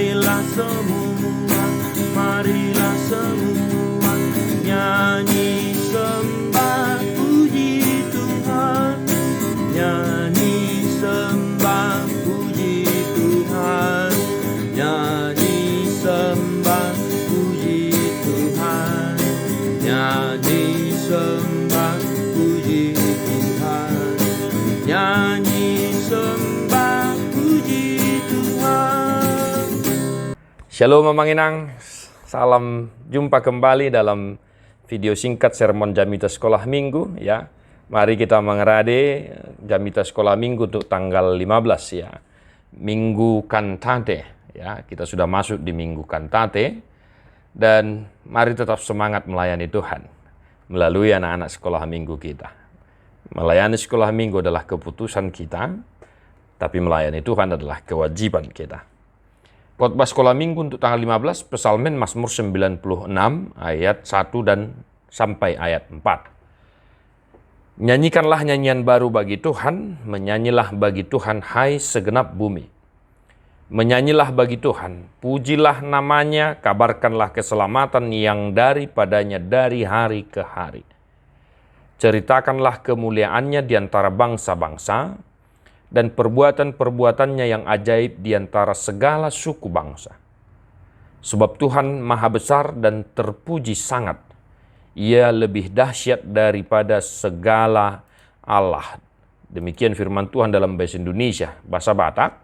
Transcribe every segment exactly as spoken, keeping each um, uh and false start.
Marilah semua, marilah semua, nyanyi sembah puji Tuhan. Nyanyi sembah puji Tuhan. Nyanyi sembah puji Tuhan. Nyanyi sembah puji Tuhan. Nyanyi sembah puji Tuhan. Shalom, Amang Inang. Salam jumpa kembali dalam video singkat sermon Jamita Sekolah Minggu, ya. Mari kita mengerade Jamita Sekolah Minggu untuk tanggal lima belas, ya. Minggu Kantate, ya. Kita sudah masuk di Minggu Kantate. Dan mari tetap semangat melayani Tuhan melalui anak-anak sekolah minggu kita. Melayani sekolah minggu adalah keputusan kita, tapi melayani Tuhan adalah kewajiban kita. Khotbah sekolah minggu untuk tanggal lima belas, Psalmen, Mazmur sembilan puluh enam ayat satu dan sampai ayat empat. Nyanyikanlah nyanyian baru bagi Tuhan, menyanyilah bagi Tuhan, hai segenap bumi. Menyanyilah bagi Tuhan, pujilah namanya, kabarkanlah keselamatan yang daripadanya dari hari ke hari. Ceritakanlah kemuliaannya di antara bangsa-bangsa, dan perbuatan-perbuatannya yang ajaib di antara segala suku bangsa. Sebab Tuhan maha besar dan terpuji sangat. Ia lebih dahsyat daripada segala allah. Demikian firman Tuhan dalam bahasa Indonesia. Bahasa Batak,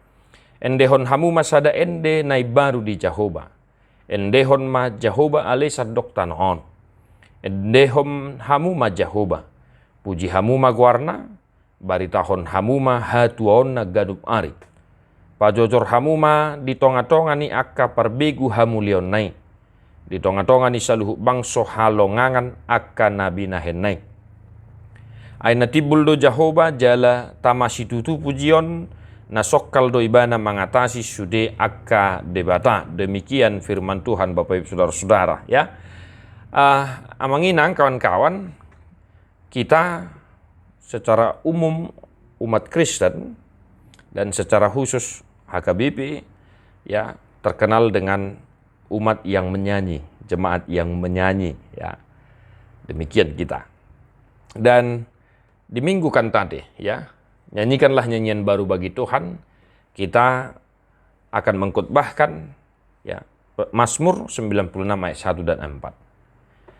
endehon hamu ma sada ende na imbaru di Jahowa. Endehon ma Jahowa ale sandok tano on. Endehon hamu ma Jahowa. Puji hamu ma goarna, baritahon hamu ma hatuaonna ganup ari. Pajojor hamu ma di tonga-tonga ni angka parbegu hamuliaonna i, di tonga-tonga ni saluhut bangso halongangan angka na binahenna i. Ai na timbul do Jahowa jala tama situtu pujion, na songkal do ibana mangatasi sude angka debata. Demikian firman Tuhan, Bapak Ibu Saudara-saudara, ya. Ah, Amang Inang, kawan-kawan, kita secara umum umat Kristen dan secara khusus H K B P, ya, terkenal dengan umat yang menyanyi, jemaat yang menyanyi, ya. Demikian kita. Dan di Minggu Kantate, ya, nyanyikanlah nyanyian baru bagi Tuhan, kita akan mengkhotbahkan, ya, Mazmur sembilan puluh enam ayat satu dan empat.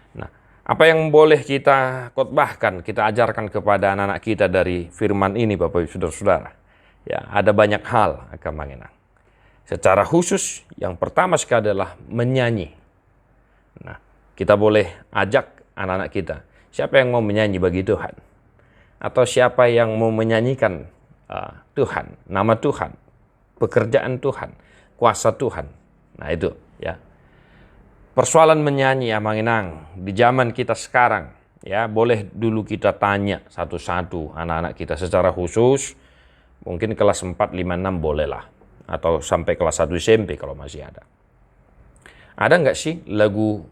Nah, apa yang boleh kita khotbahkan, kita ajarkan kepada anak-anak kita dari firman ini, Bapak Ibu Saudara-saudara? Ya, ada banyak hal, Amang Inang. Secara khusus, yang pertama sekali adalah menyanyi. Nah, kita boleh ajak anak-anak kita, siapa yang mau menyanyi bagi Tuhan? Atau siapa yang mau menyanyikan, ah, Tuhan, nama Tuhan, pekerjaan Tuhan, kuasa Tuhan? Nah, itu, ya. Persoalan menyanyi, Amang Inang, di zaman kita sekarang, ya, boleh dulu kita tanya satu-satu anak-anak kita secara khusus, mungkin kelas empat, lima, enam bolehlah, atau sampai kelas satu S M P kalau masih ada. Ada nggak sih lagu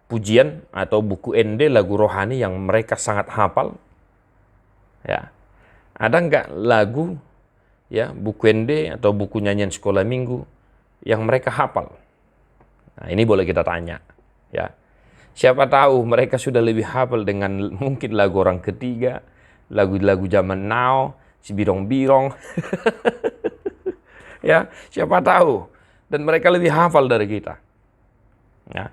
pujian atau buku ende, lagu rohani yang mereka sangat hafal? Ya. Ada nggak lagu, ya, buku ende atau buku nyanyian sekolah minggu yang mereka hafal? Nah, ini boleh kita tanya, ya. Siapa tahu mereka sudah lebih hafal dengan mungkin lagu Orang Ketiga, lagu-lagu zaman now, Sibirong-birong. Ya, siapa tahu. Dan mereka lebih hafal dari kita. Ya.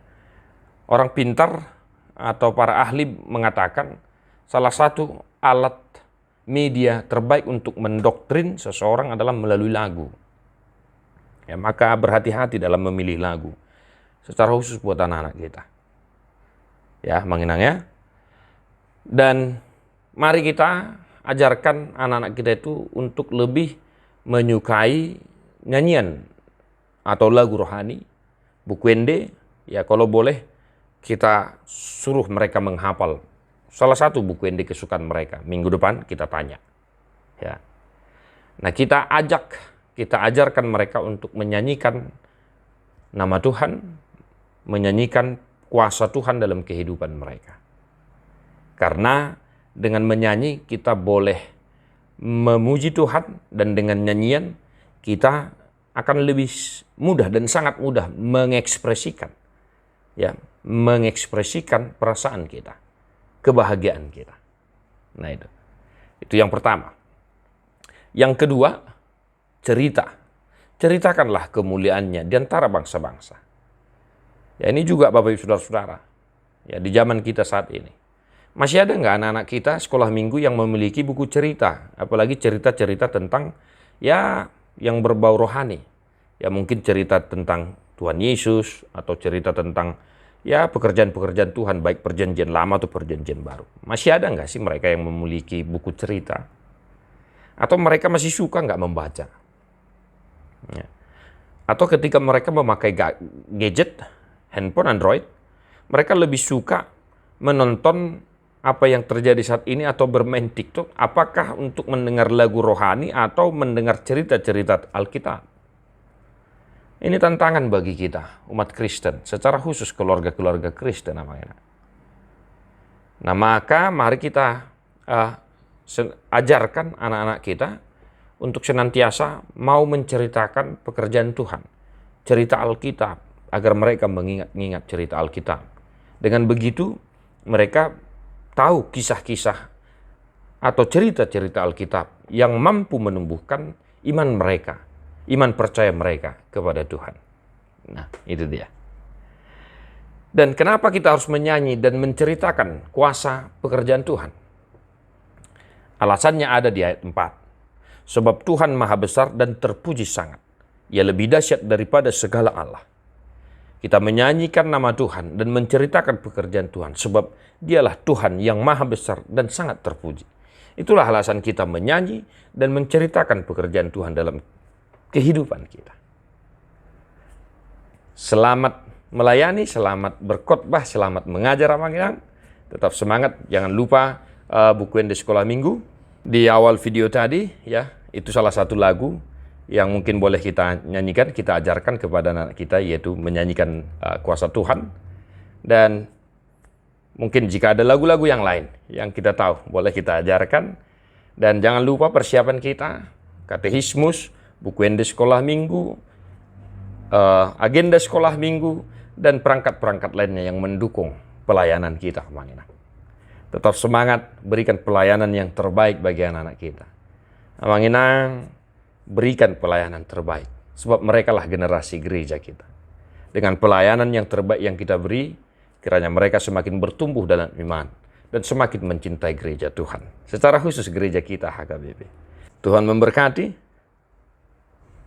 Orang pintar atau para ahli mengatakan salah satu alat media terbaik untuk mendoktrin seseorang adalah melalui lagu. Ya, maka berhati-hati dalam memilih lagu, secara khusus buat anak-anak kita. Ya, Amang Inang, ya. Dan mari kita ajarkan anak-anak kita itu untuk lebih menyukai nyanyian atau lagu rohani, buku ende, ya, kalau boleh kita suruh mereka menghafal salah satu buku ende kesukaan mereka. Minggu depan kita tanya. Ya. Nah, kita ajak, kita ajarkan mereka untuk menyanyikan nama Tuhan, menyanyikan kuasa Tuhan dalam kehidupan mereka. Karena dengan menyanyi kita boleh memuji Tuhan, dan dengan nyanyian kita akan lebih s-, mudah dan sangat mudah mengekspresikan, ya, mengekspresikan perasaan kita, kebahagiaan kita. Nah, itu. Itu yang pertama. Yang kedua, cerita. Ceritakanlah kemuliaannya di antara bangsa-bangsa. Ya, ini juga, Bapak Ibu, saudara-saudara, ya, di zaman kita saat ini, masih ada nggak anak-anak kita sekolah minggu yang memiliki buku cerita, apalagi cerita-cerita tentang, ya, yang berbau rohani? Ya, mungkin cerita tentang Tuhan Yesus atau cerita tentang, ya, pekerjaan-pekerjaan Tuhan, baik Perjanjian Lama atau Perjanjian Baru. Masih ada nggak sih mereka yang memiliki buku cerita? Atau mereka masih suka nggak membaca? Ya. Atau ketika mereka memakai ga-, gadget, handphone Android, mereka lebih suka menonton apa yang terjadi saat ini atau bermain TikTok, apakah untuk mendengar lagu rohani atau mendengar cerita-cerita Alkitab? Ini tantangan bagi kita, umat Kristen, secara khusus keluarga-keluarga Kristen, Amang Inang. Nah, maka mari kita, eh, sen-, ajarkan anak-anak kita untuk senantiasa mau menceritakan pekerjaan Tuhan, cerita Alkitab, agar mereka mengingat-ingat cerita Alkitab. Dengan begitu, mereka tahu kisah-kisah atau cerita-cerita Alkitab yang mampu menumbuhkan iman mereka, iman percaya mereka kepada Tuhan. Nah, itu dia. Dan kenapa kita harus menyanyi dan menceritakan kuasa pekerjaan Tuhan? Alasannya ada di ayat empat. Sebab Tuhan maha besar dan terpuji sangat. Ia lebih dahsyat daripada segala allah. Kita menyanyikan nama Tuhan dan menceritakan pekerjaan Tuhan, sebab Dialah Tuhan yang maha besar dan sangat terpuji. Itulah alasan kita menyanyi dan menceritakan pekerjaan Tuhan dalam kehidupan kita. Selamat melayani, selamat berkhotbah, selamat mengajar, Amang Inang. Tetap semangat, jangan lupa, eh, buku ende sekolah minggu. Di awal video tadi, ya, itu salah satu lagu yang mungkin boleh kita nyanyikan, kita ajarkan kepada anak kita, yaitu menyanyikan, eh, kuasa Tuhan. Dan mungkin jika ada lagu-lagu yang lain yang kita tahu, boleh kita ajarkan. Dan jangan lupa persiapan kita, katekismus, buku ende sekolah minggu, eh, agenda sekolah minggu, dan perangkat-perangkat lainnya yang mendukung pelayanan kita, Amang Inang. Tetap semangat, berikan pelayanan yang terbaik bagi anak-anak kita. Amang Inang, berikan pelayanan terbaik, sebab merekalah generasi gereja kita. Dengan pelayanan yang terbaik yang kita beri, kiranya mereka semakin bertumbuh dalam iman dan semakin mencintai gereja Tuhan, secara khusus gereja kita H K B P. Tuhan memberkati.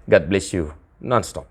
God bless you. Nonstop.